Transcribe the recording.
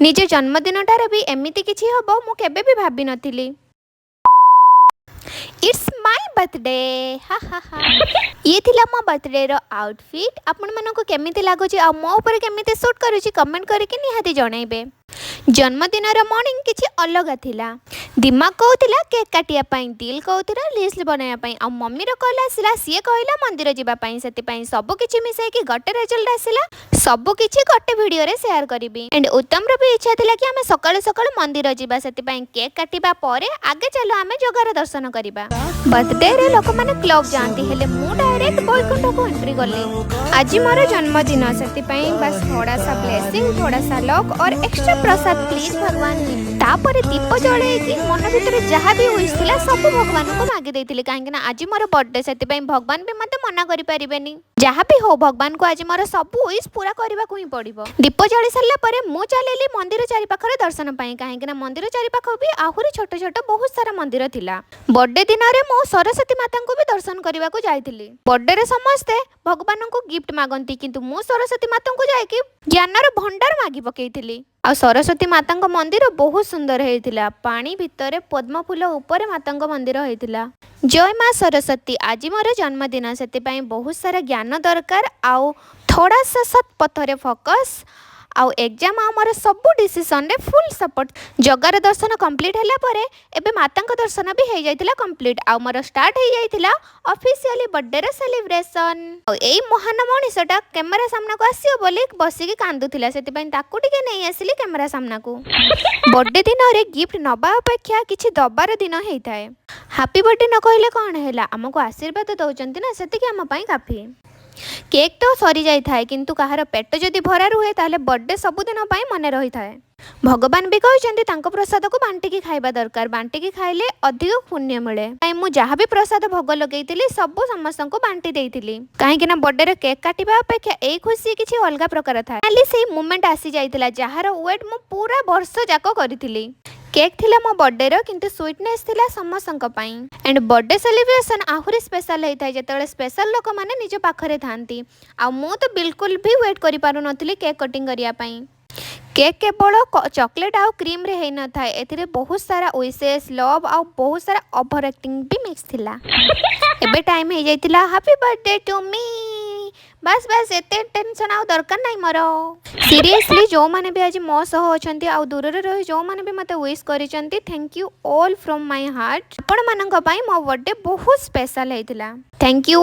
ନିଜ ଜନ୍ମଦିନଟାରେ ବି ଏମିତି କିଛି ହବ, ମୁଁ କେବେ ବି ଭାବିନଥିଲି। It's my birthday, ହା ହା ହା। ଇଏ ଥିଲା ମୋ ବର୍ଥଡେର ଆଉଟଫିଟ୍। ଆପଣମାନଙ୍କୁ କେମିତି ଲାଗୁଛି ଆଉ ମୋ ଉପରେ କେମିତି ସୁଟ୍ କରୁଛି, କମେଣ୍ଟ କରିକି ନିହାତି ଜଣାଇବେ। ଜନ୍ମଦିନର ମର୍ଣ୍ଣିଂ କିଛି ଅଲଗା ଥିଲା। ଦିମାଗ କହୁଥିଲା କେକ୍ କାଟିବା ପାଇଁ, ଦିଲ କହୁଥିଲା ଲିଷ୍ଟ ବନାଇବା ପାଇଁ, ଆଉ ମମିର କଲ୍ ଆସିଲା, ସିଏ କହିଲା ମନ୍ଦିର ଯିବା ପାଇଁ। ସେଥିପାଇଁ ସବୁ କିଛି ମିଶାଇକି ଗୋଟେ ରେଜଲ୍ଟ ଆସିଲା, ସବୁ କିଛି ଗୋଟେ ଭିଡ଼ିଓରେ ସେୟାର କରିବି। ଆଣ୍ଡ ଉତ୍ତମର ବି ଇଚ୍ଛା ଥିଲା କି ଆମେ ସକାଳୁ ସକାଳୁ ମନ୍ଦିର ଯିବା। ସେଥିପାଇଁ କେକ୍ କାଟିବା ପରେ ଆଗେ ଚାଲ ଆମେ ଜଗାର ଦର୍ଶନ କରିବା। ବର୍ଥଡେରେ ଲୋକମାନେ କ୍ଲବ୍ ଯାଆନ୍ତି, ହେଲେ ମୁଁ ଡାଇରେକ୍ଟ ବୈକୁଣ୍ଠକୁ ଏଣ୍ଟ୍ରି କଲି। ଆଜି ମୋର ଜନ୍ମଦିନ, ସେଥିପାଇଁ ବାସ୍ ଥୋଡ଼ା ସା ବ୍ଲେସିଂ, ଥୋଡ଼ା ସା ଲକ୍ और ଏକ୍ସଟ୍ରା ପ୍ରସାଦ ପ୍ଲିଜ୍ ଭଗବାନ ଜୀ। ତାପରେ ଦୀପ ଜଳେଇକି ମନ ଭିତରେ ଯାହା ବି ୱିଶ୍ ଥିଲା, ସବୁ ଭଗବାନଙ୍କୁ ମାଗି ଦେଇଥିଲି। କାହିଁକି ନା ଆଜି ମୋର ବର୍ଥଡେ, ସେଥିପାଇଁ ଭଗବାନ ବି ମୋତେ ମନା କରିପାରିବେନି। ଯାହା ବି ହଉ, ଭଗବାନଙ୍କୁ ଆଜି ମୋର ସବୁ ୱିଶ୍ ପୁରା କରିବାକୁ ହିଁ ପଡ଼ିବ। ଦୀପ ଜଳି ସାରିଲା ପରେ ମୁଁ ଚାଲିଲି ମନ୍ଦିର ଚାରିପାଖରେ ଦର୍ଶନ ପାଇଁ, କାହିଁକି ନା ମନ୍ଦିର ଚାରିପାଖ ବି ଆହୁରି ଛୋଟ ଛୋଟ ବହୁତ ସାରା ମନ୍ଦିର ଥିଲା। ବର୍ଥଡେ ଦିନରେ ମୁଁ ସରସ୍ୱତୀ ମାତାଙ୍କୁ ବି ଦର୍ଶନ କରିବାକୁ ଯାଇଥିଲି। ବର୍ଥଡେରେ ସମସ୍ତେ ଭଗବାନଙ୍କୁ ଗିଫ୍ଟ ମାଗନ୍ତି, କିନ୍ତୁ ମୁଁ ସରସ୍ୱତୀ ମାତାଙ୍କୁ ଯାଇକି ଜ୍ଞାନର ଭଣ୍ଡାର ମାଗି ପକେଇଥିଲି। ଆଉ ସରସ୍ୱତୀ ମାତାଙ୍କ ମନ୍ଦିର ବହୁତ ସୁନ୍ଦର ହେଇଥିଲା। ପାଣି ଭିତରେ ପଦ୍ମ ଫୁଲ ଉପରେ ମାତାଙ୍କ ମନ୍ଦିର ହେଇଥିଲା। ଜୟ ମା ସରସ୍ୱତୀ। ଆଜି ମୋର ଜନ୍ମଦିନ, ସେଥିପାଇଁ ବହୁତ ସାରା ଜ୍ଞାନ ଦରକାର ଆଉ ଥୋଡ଼ା ସା ସତ୍ ପଥରେ ଫୋକସ୍ ଆଉ ଏକ୍ଜାମ୍ ଆଉ ମୋର ସବୁ ଡିସିସନରେ ଫୁଲ୍ ସପୋର୍ଟ। ଜଗାର ଦର୍ଶନ କମ୍ପ୍ଲିଟ୍ ହେଲା ପରେ ଏବେ ମାତାଙ୍କ ଦର୍ଶନ ବି ହେଇଯାଇଥିଲା କମ୍ପ୍ଲିଟ୍ ଆଉ ମୋର ଷ୍ଟାର୍ଟ ହେଇଯାଇଥିଲା ଅଫିସିଆଲି ବର୍ଥଡେର ସେଲିବ୍ରେସନ୍। ଆଉ ଏଇ ମହାନ ମଣିଷଟା କ୍ୟାମେରା ସାମ୍ନାକୁ ଆସିବ ବୋଲି ବସିକି କାନ୍ଦୁଥିଲା, ସେଥିପାଇଁ ତାକୁ ଟିକେ ନେଇ ଆସିଲି କ୍ୟାମେରା ସାମ୍ନାକୁ। ବର୍ଥଡେ ଦିନରେ ଗିଫ୍ଟ ନବା ଅପେକ୍ଷା କିଛି ଦବାର ଦିନ ହେଇଥାଏ। ହାପି ବର୍ଥଡେ ନ କହିଲେ କ'ଣ ହେଲା, ଆମକୁ ଆଶୀର୍ବାଦ ଦେଉଛନ୍ତି ନା, ସେତିକି ଆମ ପାଇଁ କାଫି। କେକ୍ ତ ସରିଯାଇଥାଏ, କିନ୍ତୁ କାହାର ପେଟ ଯଦି ଭରା ରୁହେ, ତାହେଲେ ବର୍ଥଡେ ସବୁଦିନ ପାଇଁ ମନେ ରହିଥାଏ। ଭଗବାନ ବି କହିଛନ୍ତି, ତାଙ୍କ ପ୍ରସାଦକୁ ବାଣ୍ଟିକି ଖାଇବା ଦରକାର। ବାଣ୍ଟିକି ଖାଇଲେ ଅଧିକ ପୁଣ୍ୟ ମିଳେ। ପାଇଁ ମୁଁ ଯାହା ବି ପ୍ରସାଦ ଭୋଗ ଲଗେଇଥିଲି, ସବୁ ସମସ୍ତଙ୍କୁ ବାଣ୍ଟି ଦେଇଥିଲି। କାହିଁକି ନା ବର୍ଥଡେରେ କେକ୍ କାଟିବା ଅପେକ୍ଷା ଏଇ ଖୁସି କିଛି ଅଲଗା ପ୍ରକାର ଥାଏ। ଖାଲି ସେଇ ମୁମେଣ୍ଟ ଆସିଯାଇଥିଲା, ଯାହାର ୱେଟ୍ ମୁଁ ପୁରା ବର୍ଷ ଯାକ କରିଥିଲି। କେକ୍ ଥିଲା ମୋ ବର୍ଥଡେର, କିନ୍ତୁ ସୁଇଟନେସ୍ ଥିଲା ସମସ୍ତଙ୍କ ପାଇଁ। ଆଣ୍ଡ ବର୍ଥଡେ ସେଲିବ୍ରେସନ୍ ଆହୁରି ସ୍ପେଶାଲ ହେଇଥାଏ, ଯେତେବେଳେ ସ୍ପେଶାଲ ଲୋକମାନେ ନିଜ ପାଖରେ ଥାନ୍ତି। ଆଉ ମୁଁ ତ ବିଲକୁଲ ବି ୱେଟ୍ କରିପାରୁନଥିଲି କେକ୍ କଟିଂ କରିବା ପାଇଁ। କେକ୍ କେବଳ ଚକୋଲେଟ୍ ଆଉ କ୍ରିମ୍ରେ ହେଇନଥାଏ, ଏଥିରେ ବହୁତ ସାରା ୱିସେସ୍, ଲଭ୍ ଆଉ ବହୁତ ସାରା ଓଭର ଆକ୍ଟିଂ ବି ମିକ୍ସ ଥିଲା। ଏବେ ଟାଇମ୍ ହେଇଯାଇଥିଲା happy birthday to me। ବାସ୍ ବାସ୍, ଏତେ ଟେନସନ୍ ଆଉ ଦରକାର ନାହିଁ ମୋର। ସିରିୟସଲି, ଯେଉଁମାନେ ବି ଆଜି ମୋ ସହ ଅଛନ୍ତି ଆଉ ଦୂରରେ ରହି ଯେଉଁମାନେ ବି ମୋତେ ୱିଶ୍ କରିଛନ୍ତି, thank you all from my heart। ଆପଣମାନଙ୍କ ପାଇଁ ମୋ ବର୍ଥଡେ ବହୁତ ସ୍ପେଶାଲ ହେଇଥିଲା। Thank you.